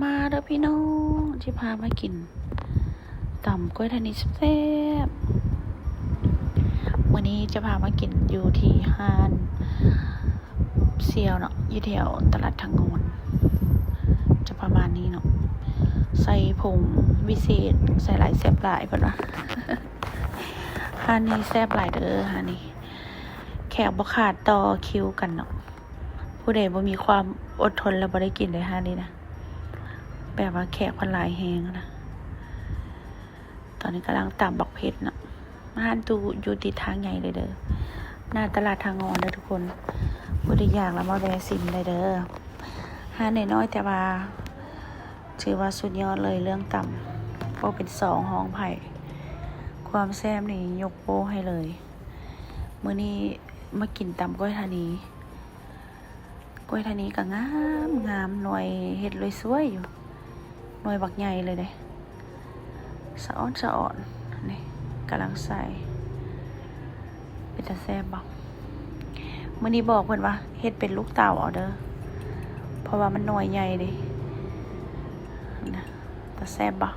ມາເດີພີ່ນ້ອງ ຈະພາມາກິນຕຳກ້ວຍທານີແຊບໆ. ມື້ນີ້ຈະພາມາກິນຢູ່ທີ່ຮ້ານສ່ຽວເນາະ ຢູ່ແຖວຕະຫຼາດທາງງອນ ຈະປະມານນີ້ເນາະ. ໃສ່ຜົງວິເສດ ໃສ່ຫຼາຍແຊບຫຼາຍ ເພິ່ນວ່າ. ຮ້ານນີ້ແຊບຫຼາຍເດີ ຮ້ານນີ້ ແຂກບໍ່ຂາດ ຕໍ່ຄິວກັນເນາະ. ຜູ້ໃດບໍ່ມີຄວາມອົດທົນແລ້ວບໍ່ໄດ້ກິນເດ້ຮ້ານນີ້ນະ ແບບວ່າແຂກເພິ່ນຫຼາຍແຮງນະ. ຕອນນີ້ກຳລັງຕຳບັກເຜັດເນາະ. ຮ້ານຢູ່ ຢູ່ຕິດທາງໃຫຍ່ເລີຍເດີ ໜ້າຕະຫຼາດທາງງອນເດີທຸກຄົນ. ຜູ້ໃດຢາກລະມາແວ່ຊິມໄດ້ເດີ. ຮ້ານນ້ອຍໆ ແຕ່ວ່າຖືວ່າສຸດຍອດເລີຍເລື່ອງຕຳ ບໍ່ເປັນສອງຮອງໃຜ. ຄວາມແຊບນີ້ຍົກໂປ້ໃຫ້ເລີຍ. ມື້ນີ້ມາກິນຕຳກ້ວຍທານີ. ກ້ວຍທານີກໍງາມໆ ໜ່ວຍເຮັດລວຍສວຍຢູ່ ໜ່ວຍບັກໃຫຍ່ເລີຍເດ້ ສະອອນສະອອນ. ນີ້ກຳລັງໃສ່ ເປັນຕາແຊບບໍ່? ມື້ນີ້ບອກເພິ່ນວ່າເຮັດເປັນລູກເຕົ່າເອົາເດີ ເພາະວ່າມັນໜ່ວຍໃຫຍ່ເດ້ນະ. ຕາແຊບບໍ່?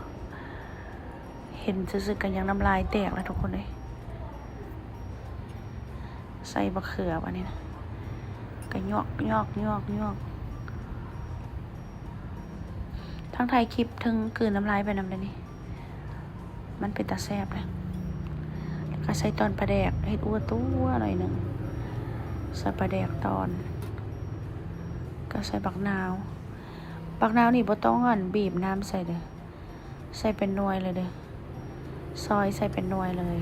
ເຫັນຊື່ໆ ກໍຍັງນ້ຳລາຍແຕກແລ້ວທຸກຄົນເອີຍ. ໃສ່ບັກເຂືອບາດນີ້ນະ ກໍຍອກໆໆໆ. ທັງຖ່າຍຄລິບ ທັງກືນນ້ຳລາຍໄປນຳເດ້ນີ້ ມັນເປັນຕາແຊບເດ້. ແລ້ວກໍໃສ່ຕອນປາແດກ ເຮັດອົ່ວຕົວໜ້ອຍໜຶ່ງ ໃສ່ປາແດກຕອນ ກໍໃສ່ບັກນາວ. ບັກນາວນີ້ບໍ່ຕ້ອງ ອັນ ບີບນ້ຳໃສ່ເດີ ໃສ່ເປັນໜ່ວຍເລີຍເດີ ຊອຍໃສ່ເປັນໜ່ວຍເລີຍ.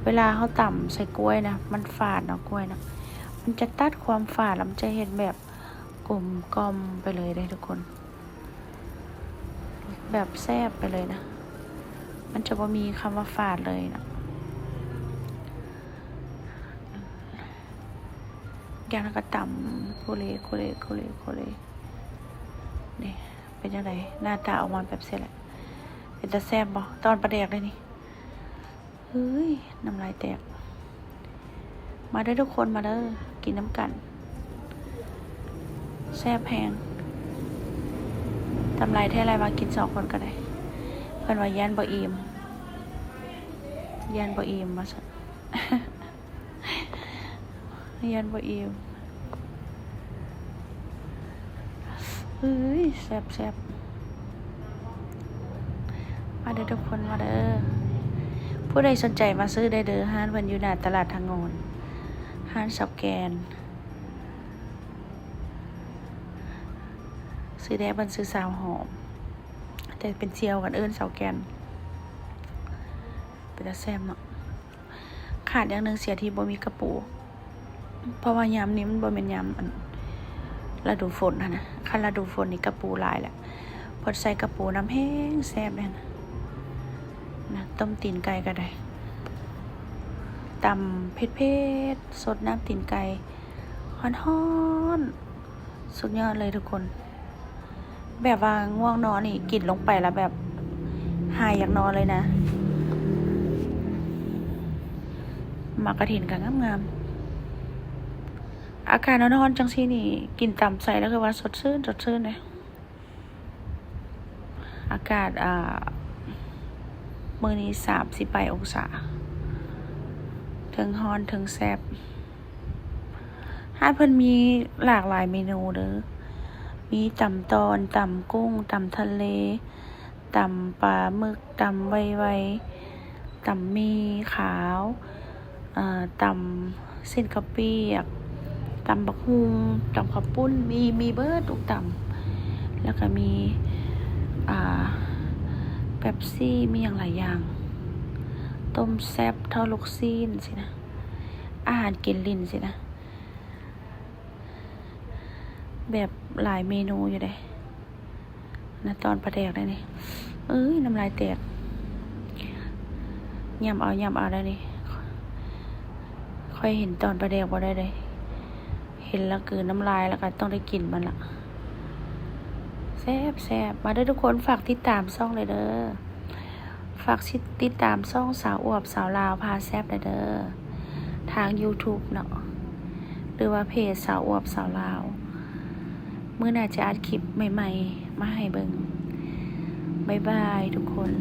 ເວລາເຮົາຕຳໃສ່ກ້ວຍນະ ມັນຝາດເນາະ ກ້ວຍນະ ມັນຈະຕັດຄວາມຝາດ ແລ້ວມັນຈະເຮັດແບບກົມກ່ອມໄປເລີຍເດ້ທຸກຄົນ ແບບແຊບໄປເລີຍນະ ມັນຈະບໍ່ມີຄຳວ່າຝາດເລີຍນະ. ຢ່າງນັ້ນກໍຕຳໂຄເລ ໂຄເລ ໂຄເລ ໂຄເລ. ນີ້ເປັນຈັ່ງໃດ? ໜ້າຕາອອກມາແບບຊີ້ແຫຼະ. ເປັນຕາແຊບບໍ່? ຕອນປາແດກເດ້ນີ້. ເຮີ້ຍ ນ້ຳລາຍແຕກ. ມາເດີທຸກຄົນ ມາເດີ ກິນນຳກັນ ແຊບແຮງ. ຕຳຫຼາຍແທ້ຫຼາຍວ່າ ກິນສອງຄົນກໍໄດ້. ເພິ່ນວ່າຢ້ານບໍ່ອີ່ມ ຢ້ານບໍ່ອີ່ມວ່າຊັ້ນ. ຢ້ານບໍ່ອີ່ມ. ເຮີ້ຍ ແຊບໆ. ມາເດີທຸກຄົນ ມາເດີ. ຜູ້ໃດສົນໃຈມາຊື້ໄດ້ເດີ ຮ້ານເພິ່ນຢູ່ໜ້າຕະຫຼາດທາງງອນ ຮ້ານສາວແກ່ນ. ຊື່ແທ້ເພິ່ນຊື່ສາວຫອມ ແຕ່ເປັນສ່ຽວກັນ ເອີ້ນສາວແກ່ນ. ເປັນຕາແຊບເນາະ. ຂາດຢ່າງໜຶ່ງເສຍທີ່ບໍ່ມີກະປູ ເພາະວ່າຍາມນີ້ມັນບໍ່ແມ່ນຍາມ ອັນ ລະດູຝົນຫັ້ນນະ. ຄັນລະດູຝົນນີ້ກະປູຫຼາຍແຫຼະ ເພິ່ນໃສ່ກະປູນຳແຮງແຊບເດ້ນະ. ນະ ຕົ້ມຕີນໄກ່ກໍໄດ້ ຕຳເຜັດໆ ສົດນ້ຳຕີນໄກ່ຮ້ອນໆ ສຸດຍອດເລີຍທຸກຄົນ. ແບບວ່າງ່ວງນອນນີ້ ກິນລົງໄປແລ້ວແບບຫາຍຢາກນອນເລີຍນະ. ໝາກກະຖິນກໍງາມໆ. ອາກາດຮ້ອນໆ ຈັ່ງຊີ້ນີ້ ກິນຕຳໃສ່ແລ້ວຄືວ່າສົດຊື່ນ ສົດຊື່ນເດ້. ອາກາດ ອ່າ ມື້ນີ້ສາມສິບປາຍອົງສາ ເທິງຮ້ອນເທິງແຊບ. ຮ້ານເພິ່ນມີຫຼາກຫຼາຍເມນູເດີ ມີຕຳຕອນ ຕຳກຸ້ງ ຕຳທະເລ ຕຳປາໝຶກ ຕຳໄວໆ ຕຳໝີ່ຂາວ ເອີ ຕຳເສັ້ນເຂົ້າປຽກ ຕຳບັກຫຸ່ງ ຕຳເຂົ້າປຸ້ນ ມີ ມີເບິດທຸກຕຳ. ແລ້ວກໍມີ ອ່າ ເປັບຊີ ມີຫຍັງຫຼາຍຢ່າງ ຕົ້ມແຊບ ທອດລູກຊີ້ນຊີ້ນະ. ອາຫານກິນຫຼິ້ນຊີ້ນະ ແບບຫຼາຍເມນູຢູ່ເດ້. ນະ ຕອນປາແດກໄດ້ນີ້ ເອີຍ ນ້ຳລາຍແຕກ. ຍຳເອົາ ຍຳເອົາໄດ້ນີ້. ຂ້ອຍເຫັນຕອນປາແດກບໍ່ໄດ້ເດ້ ເຫັນແລ້ວກືນນ້ຳລາຍ ແລ້ວກໍຕ້ອງໄດ້ກິນມັນລະ. ແຊບໆ. ມາເດີທຸກຄົນ ຝາກຕິດຕາມຊ່ອງເລີຍເດີ. ຝາກຊິ ຕິດຕາມຊ່ອງສາວອວບສາວລາວພາແຊບໄດ້ເດີ ທາງຢູທູບເນາະ ຫຼືວ່າເພຈສາວອວບສາວລາວ. ມື້ໜ້າຈະອັດຄລິບໃໝ່ໆມາໃຫ້ເບິ່ງ. ບາຍບາຍທຸກຄົນ.